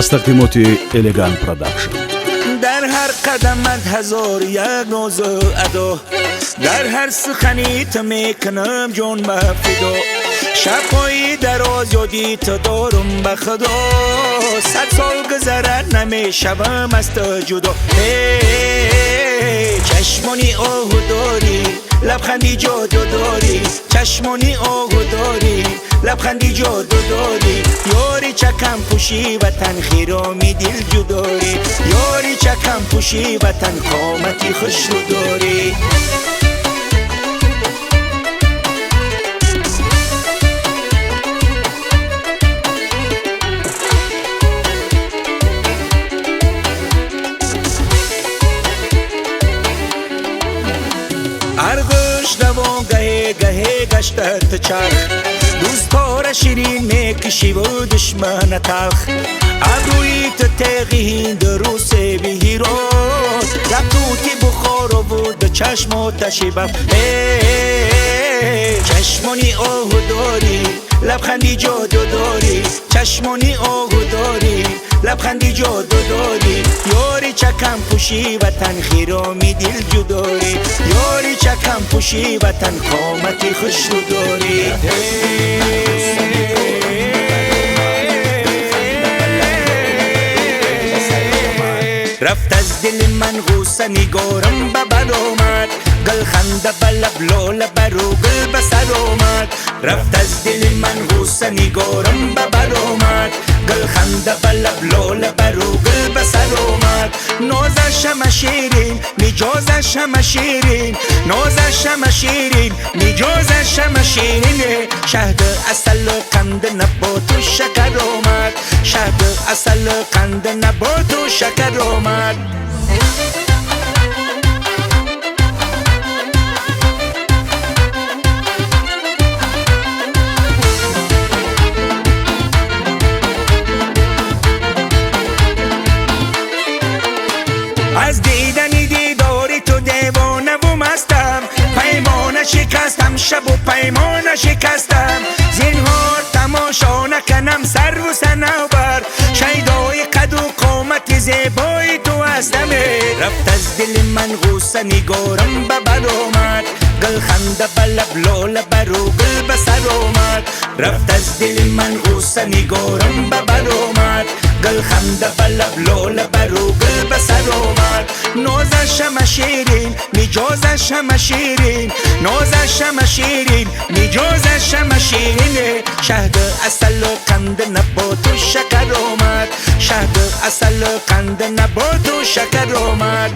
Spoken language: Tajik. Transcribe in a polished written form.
Аз тақдимоти Элегант Продакшн. Дар ҳар қадамат ҳазор як нозу адо, дар ҳар сухани ту мекунам ҷон ба фидо. Шабҳои дароз ёди ту дорум, ба худо, 100 сол гузарад, намешавам аз ту ҷудо. Чашмони оҳу дорӣ, лабханди ҷоду дорӣ, чашмони оҳу дорӣ, лабханди ҷоду дорӣ. Ёри чакам пӯшӣ, ватан хироми дил ҷудорӣ, ёри чакам пӯшӣ, ватан қомати хушрӯ дорӣ. Арғуш давон гаҳе гаҳе гашта ту чарх, дӯстора ширин мекушиву душмана талх. Абрӯи ту теғи ҳинду рӯсеби ҳирот, лабтути Бухорову ду чашмо ташибаф. Чашмони оҳу дорӣ, лабханди ҷоду дорӣ, чашмони оҳу дорӣ, лабханди ҷоду дорӣ. Ёри чакам пӯшӣ, ватан хироми дил ҷудорӣ, ёри чакам пӯшӣ, ватан қомати хушрӯ дорӣ. Рафт аз дили ман ғусса, нигорам ба бар омад, гулханда ба лаб, лола ба рӯ, гул ба сар омад. Рафт аз дили ман ғусса, нигорам ба бар омад, гулханда ба лаб, лола ба рӯ, гул ба сар омад. Нозаш ҳама ширин, миҷозаш ҳама ширин, нозаш ҳама ширин, миҷозаш ҳама ширин. Шаҳду асалу қанду наботу шакар омад, шаҳду асалу қанду наботу шакар омад. Аз дидани дидори ту девонаву мастам, паймона шикастам, шабу паймона шикастам. Зинҳор тамошо накунам сарву санавбар, шайдои қаду қомати зебои ту ҳастам. Рафт аз дили ман ғусса, нигорам ба бар омад, гулханда ба лаб, лола ба рӯ, гул ба сар омад. Рафт аз дили ман ғусса, нигорам ба бар омад, гулханда ба лаб, лола ба рӯ, гул ба сар омад. Нозаш ҳама ширин, миҷозаш ҳама ширин, нозаш ҳама ширин, миҷозаш ҳама ширин. Шаҳду асалу қанду наботу шакар омад, шаҳду асалу қанду наботу шакар омад.